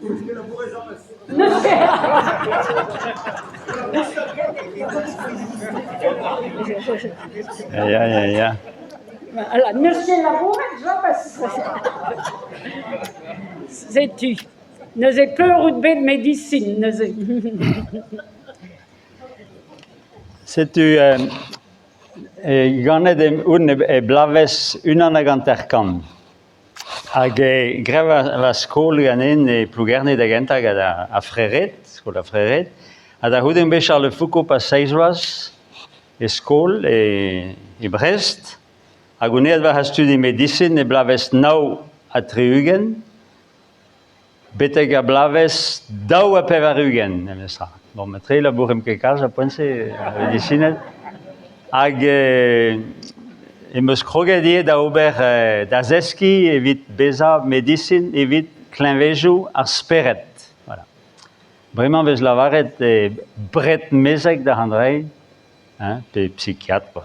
N'eus ket. Ya, ya, ya. Voilà, n'eus ket labouret james. Setu. Neuze peur out bet medisin neuze? Setu ganet on e bloavezh 51. Hag graet va skol ganin e Plougerne da gentañ gant ar Frered, skol ar Frered. Ha da c'houde on bet Charles Foucault pa seizh vloaz e skol e Brest. Hag on aet war ar studi medisin e bloavezh 69. Betek ar bloavezh 82 memestra. Bon, matre labouremp ket kalz a poent-se, ar vedisined. Hag em eus kroget ivez da ober da zeskiñ evit bezañ medisin evit kleñvedoù ar spered. Voilà. Bremañ e vez lavaret bred mezeg da Andrei, hein, pe psikiatr. Quoi.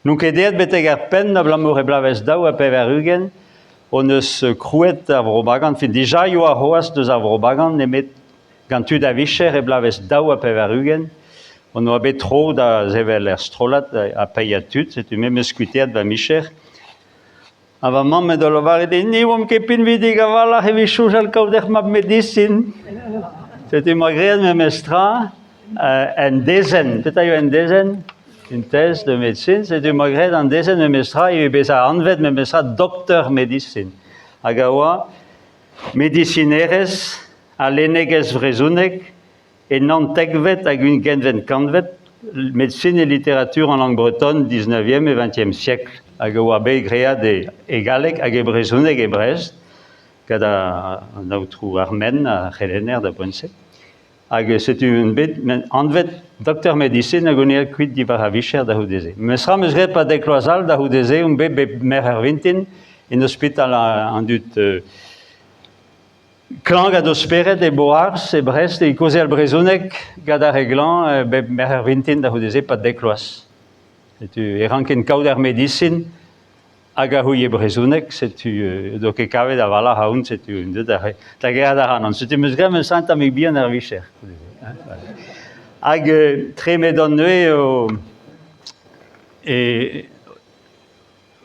N'on ket aet betek ar penn abalamour e bloavezh 82 hon eus krouet ar Vro Bagan. Fin, dija e oa c'hoazh deus ar Vro Bagan nemet gant tud a vicher e bloavezh 82 hon oa bet tro da sevel er strollad ha paeañ tud. Setu me 'm eus kuiteet va micher. Ha va mamm he doa lavaret din ne oamp ket pinvidik a-walc'h evit soñjal kaout ur mab medisin. Setu 'moa graet memes tra en dezenn. Petra eo en dezenn? Une thèse de médecine. Setu 'moa graet an dezenn memes tra evit bezañ anvet memes tra dokteur medisin. Hag a oa medisinerezh ha lennegezh vrezhonek E naontekvet hag ugentvet kantved, médecine et littérature en langue bretonne, 19e et 20e siècle, hag a oa bet graet e galleg hag e brezhoneg e Brest, gant an aotrou Ar Menn, ar c'helenner da boent-se. Hag setu un bet anvet doktor medisin hag on aet kuit diwar ar vicher da c'houde-se. Memes tra 'm eus graet pa dek vloaz all da c'houde-se on bet bep merc'her vintin en ospital an dud Klañv gant o spered e Boarzh, e Brest, e kaozeal brezhoneg gant ar re glañv bep merc'her vintin da c'houde-se 'pad dek vloaz. Setu e ranken kaout ar medisin hag a c'houie brezhoneg, setu n'edo ket kavet a-walc'h aon, setu deut da da gerc'hat ac'hanon. Setu 'm eus graet ma un tammig bihan er vicher. Hag tremet an neuze o e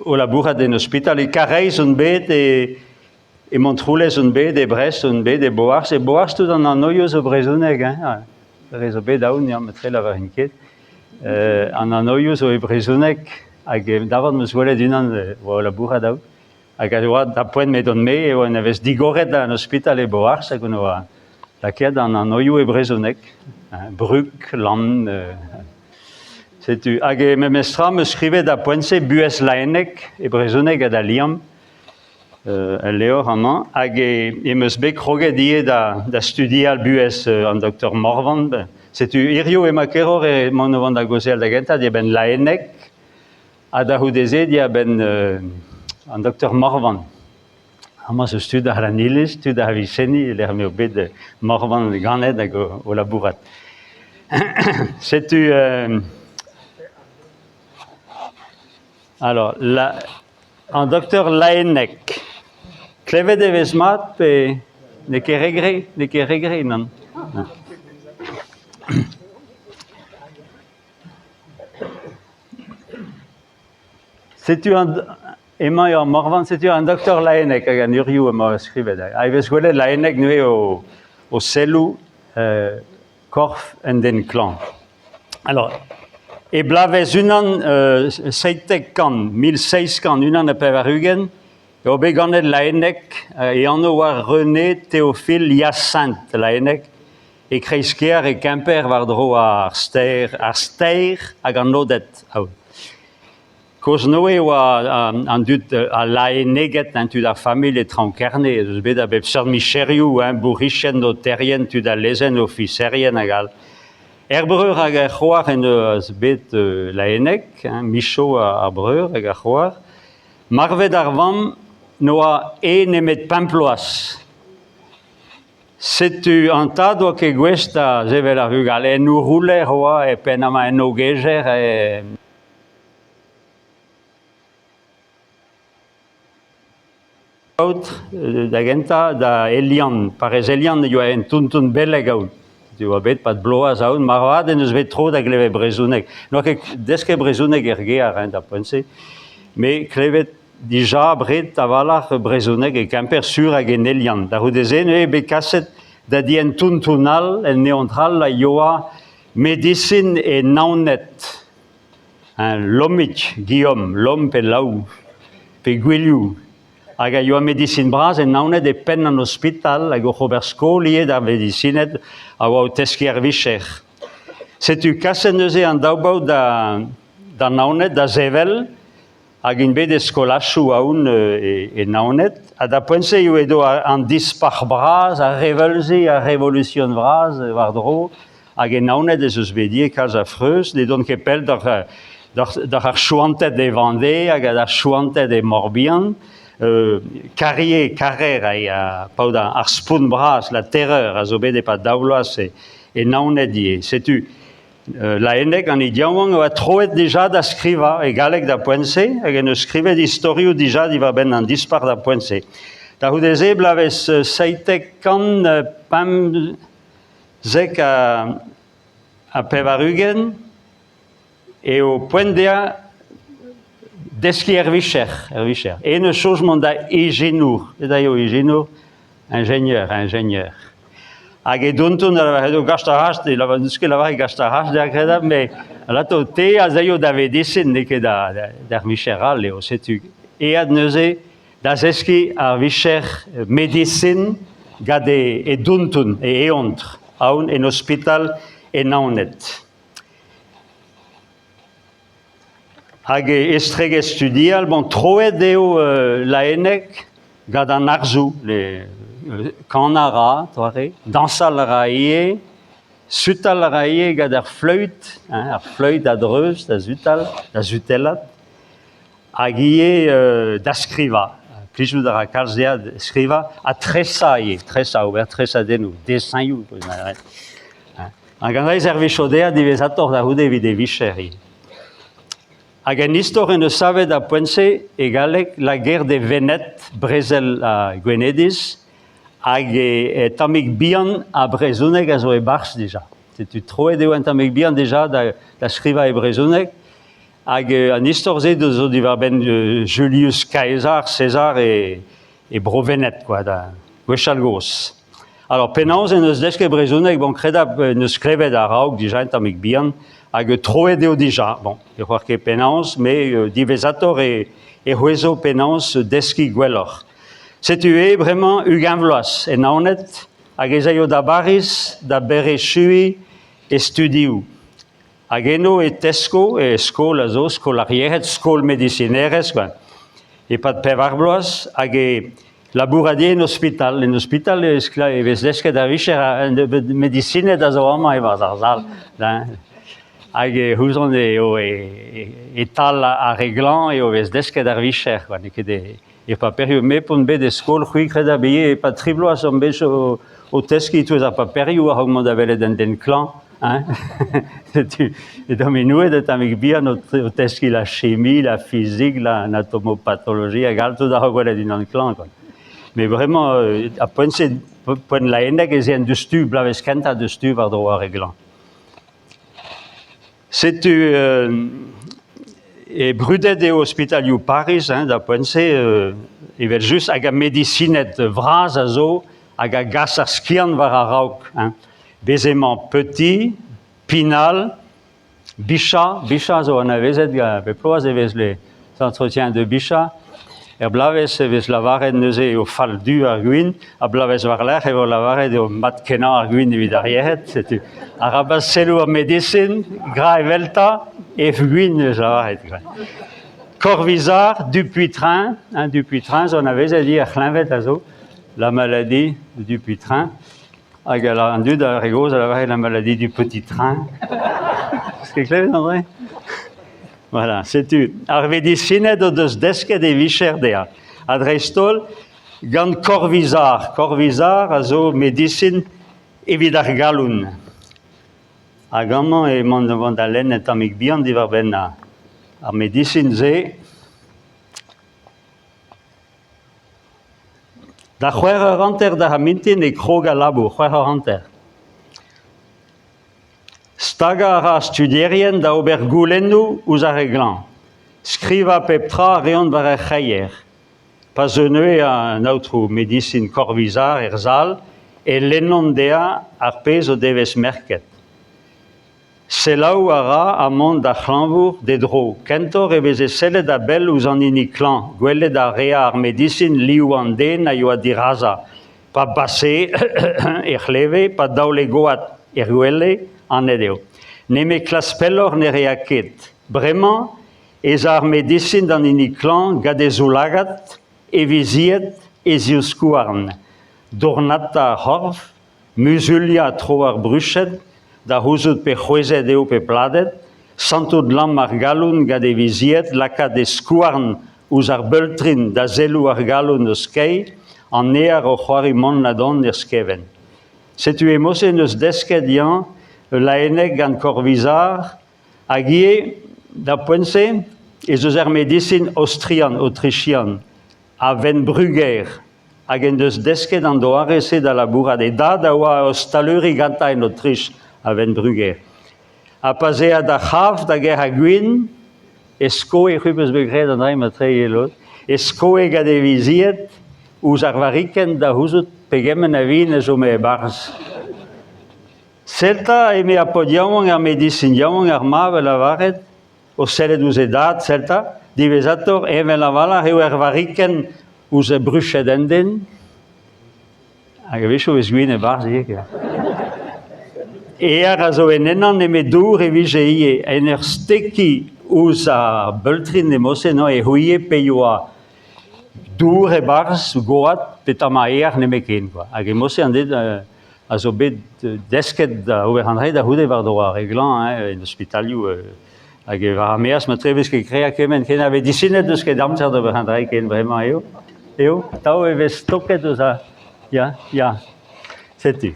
o labourat en ospital e Karaez on bet e E Montroulez on bet, e Brest on bet, e Boarzh. E Boarzh tout an anoioù zo brezhoneg, hein. Re zo bet aon, ya, matre lavarin ket. An anoioù zo e brezhoneg hag davant 'm eus gwelet unan oa o labourat aon. Hag a oa da poent m'edon-me eo en vez digoret an ospital e Boarzh hag on oa lakaet an anoioù e brezhoneg. Brug, Lann, setu. Hag e memestra 'm eus skrivet da poent-se Buhez Laenneg e brezhoneg ha da Liamm. El levr amañ hag em eus bet kroget ivez da studial buhez an doktor Morvan. Setu hiziv emañ Keror emaon o vont da gaozeal da gentañ dibenn Laenneg ha da c'houde-se diarbenn an doktor Morvan. Amañ zo tud àr an iliz, tud àr Viseni, e-lec'h m'eo bet Morvan ganet hag o labourat. Setu alors la An doktor Laenneg. Klevet e vez mat pe n'eo ket re gre, n'eo ket re gre, nann. Setu an emañ ur Morvan, setu an doktor Laenneg hag an urioù emañ skrivet. Ha e vez gwelet Laenneg neuze o, o selloù korf un den klañv. Alors, e bloavezh unan 1700, 1781 eo bet ganet Laenneg, e anv oa René Théophile Hyacinthe Laenneg, e kreiz-kêr e Kemper war-dro ar stêr, ar stêr hag an Oded. Kozh-Noe e oa an dud al laenneged, hein, tud ar familh e Traoñ-Kerne, ez eus bet a bep seurt micherioù, hein, bourc'hizien, noterien, tud al lezenn, ofiserien hag all. Er breur hag er c'hoar en deus bet laenneg, hein, Michaud ar breur hag ar c'hoar. Marvet ar vamm n'oa e nemet pemp bloaz. Setu an tad 'oa ket gouest da sevel ar vugale. En ourouler 'oa e penn amañ en Ogejer. E... paotr da gentañ da Elian. Parrez Elian e oa un tonton beleg aon. E oa bet 'pad bloaz aon, marvat en deus bet tro da glevet brezhoneg. N'oa ket desket brezhoneg er gêr hein, d'ar poent-se. Met klevet dija bred a-walc'h brezhoneg e Kemper sur hag en Elian. Da c'houde-se neuze bet kaset da di un tonton all, un eontr all a yoa medisin e Naoned. Un Lomig, Guillaume, Lom pe Laou, pe Gwilhou, hag a yoa medisin bras en Naoned e penn an ospital hag oc'h ober skol ivez d'ar vedisined a oa o teskiñ ar vicher. Setu kaset neuze an daou baotr da, da Naoned da sevel hag int bet e skolajoù aon e, e Naoned. Ha da poent-se eo edo an dispac'h bras, ar reveulzi, ar revolution vras war-dro. Hag e Naoned ez eus bet ivez kalz a freuz, ne dont ket pell doc'h, doc'h, doc'h ar chouanted e Vendée hag ar chouanted e Morbihan. Euh, Carrier, Carrer, a, paotr ar spont bras, la terreur, a zo bet e-pad daou vloaz e, e Naoned ivez. Setu, Laenneg an hini yaouank a oa troet dija da skrivañ e galleg d'ar poent-se hag en deus skrivet istorioù dija diwar-benn an dispac'h d'ar poent-se. Da c'houde-se, bloavezh 795 eo poent dezhañ deskiñ er vicher, er vicher. En eus soñj mont da ijinour, da eo ijinour, ingénieur, ingénieur. Hag e donton a lavaret eo gast ar c'hast, e lavar n'eus ket lavaret gast ar c'hast dezhañ kredabl, met alato te az aio da vedisin, n'eo ket d'ar micher all eo. Setu aet neuze da zeskiñ ar vicher medisin gant e, e donton, e eontr, aon en ospital e Naoned. Hag estreget studial, bon, troet eo Laenneg gant an arzoù. Kanañ a ra, doare, dañsal a ra ivez, sutal a ra ivez gant ar fleüt, hein, ar fleüt a-dreuz da sutal, da sutellat, hag ivez da skrivañ. Plijout a ra kalz dezhañ skrivañ ha tresañ ivez, tresañ, ober tresadennoù, deseñioù. Hag an deiz servijo dezhañ diwezhatoc'h da c'houde evit e vicher ivez. Hag en istor en deus savet ar poent-se e galleg La guerre des Vénètes, brezel a Gwenediz, hag e, e tammig bihan a brezhoneg a zo e-barzh dija. Setu troet eo un tammig bihan dija da, da skrivañ e brezhoneg. Hag an istor-se zo diwar-benn Julius Caesar, César e, e Bro-Vened, quoi, da gwechall-gozh. Alors, penaos en deus desket brezhoneg? Bon, kredabl en deus klevet a-raok dija un tammig bihan, hag troet eo dija. Bon, ne c'hoar ket penaos, met diwezhatoc'h e, e c'houezo penaos deskiñ gwelloc'h. Setu eo bremañ 20 vloaz en Naoned, hag ez aio da Bariz da berechuiñ e studioù. Hag eno e tesko e skol a zo, skol ar yec'hed, skol medisinerezh, kwa. E-pad pevar bloaz, hag e labourat eo en ospital. En ospital e, e vez desket ar vicher a medisined a zo amañ e-barzh ar sal. Hag e ouzon eo e-tal ar re glañv eo vez desket ar vicher, kwa. N'eo ket e paperioù. Me p'on bet e skol, c'hwi kredabl ivez, e-pad tri bloaz on bet o, o teskiñ e-touez ar paperioù a-raok mont da welet un den klañv. Hein? Setu, edomp inouet un tammig bihan o, o teskiñ la chimie, la physique, l'anatomopatologie hag all tout a-raok gwelet unan klañv. Quoi. Mais vraiment, euh, a poent-se, poent laenneg ez eent deus-tu, bloavezh kentañ deus-tu war-dro ar re glañv. Setu e brudet eo ospitalioù Pariz hein, da poent-se evel-just hag ar medisined vras a zo hag a gas ar skiant war a-raok. Hein. Bez emañ Petit, Pinal, Bichat, Bichat zo anavezet gant bep bloaz e vez les entretiens de Bichat. Er bloavezh e vez lavaret neuze eo fall du ar gwin, ha bloavezh war-lerc'h e vo lavaret eo mat-kenañ ar gwin evit ar yec'hed. Setu arabat selloù ar medisin, gra eveltañ, ev gwin eus lavaret. Corvisart, Dupuytren, hein, Dupuytren zo anavezet ivez ar c'hleñved a zo, la maladie de Dupuytren. Hag an dud ar re gozh a lavare la maladie du petit train. Est-ce que klevet, André? Voilà, setu ar vedisined o deus desket e vicher dezhañ. Ha dreist-holl gant Corvisart. Corvisart a zo medisin evit ar galon. Hag amañ emaon o vont da lenn un tammig bihan diwar-benn ar medisin-se. Da c'hwec'h eur hanter d'ar mintin e krog al labour, c'hwec'h eur hanter. Stagañ a ra ar studierien da ober goulennoù ouzh ar re glañv. Skrivañ pep tra a reont war ar c'hreier. Pa zeu neuze an aotrou medisin Corvisart er sal e lennont dezhañ ar pezh o devez merket. Selaou a ra ha mont d'ar c'hlañvour d'e dro. Kentoc'h e veze sellet a-bell ouzh an hini klañv, gwelet a rea ar medisin liv an den a yoa dirazañ. Pa base e c'hleve, pa daole gwad er gwele, anet eo. Nemet klask pelloc'h ne rea ket. Bremañ ez a ar medisin d'an hini klañv gant e zoulagad, e vizied, e zivskouarn. Dournata ar c'horf, muzuliañ tro ar bruched, da c'houzout pe c'hwezhet eo pe pladet, santout lamm ar galon gant e vizied, lakaat e skouarn ouzh ar beultrin da selloù ar galon o skeiñ, an ear o c'hoari mont ha dont er skevent. Setu e-mod-se en deus desket Yann ul laenneg gant Corvisart hag ivez, d'ar poent-se, ez eus er medisin aostrian, aotrichian, a Wennbruger, hag en deus desket an doare-se da labourat. E dad a oa ostaleuri gantañ en Aotrich, a Wennbruger. Ha pa 'z ea d'ar c'havr da gerc'hat gwin, e skoe, c'hwi 'peus bet graet an dra matre ivez, e skoe gant e vizied ouzh ar varrikenn da c'houzout pegement a win a chome e-barzh. Sell 'ta, eme ar paotr yaouank, ar medisin yaouank, ar mab a lavaret, o sellet ouzh e dad, sell 'ta, diwezhatoc'h, heñvel a-walc'h eo er varrikenn ouzh bruched un den. Hag a-wechoù e vez gwin e-barzh ivez. Ear a zo en ennañ nemet dour e vije ivez. En ur stekiñ ouzh ar beultrin e-mod-se no, e c'houie pe yoa dour e-barzh, gwad, petra ear nemetken. Quoi. Hag e-mod-se an den a zo bet desket da ober an dra da c'houde war-dro ar re glañv hein, en ospitalioù hag war ar maez ma trevez ket kreañ kement ken a vez disinet n'eus ket amzer d'ober an dra ken bremañ eo. Eo, tav e vez stoket eus a... Ya, ya, setu.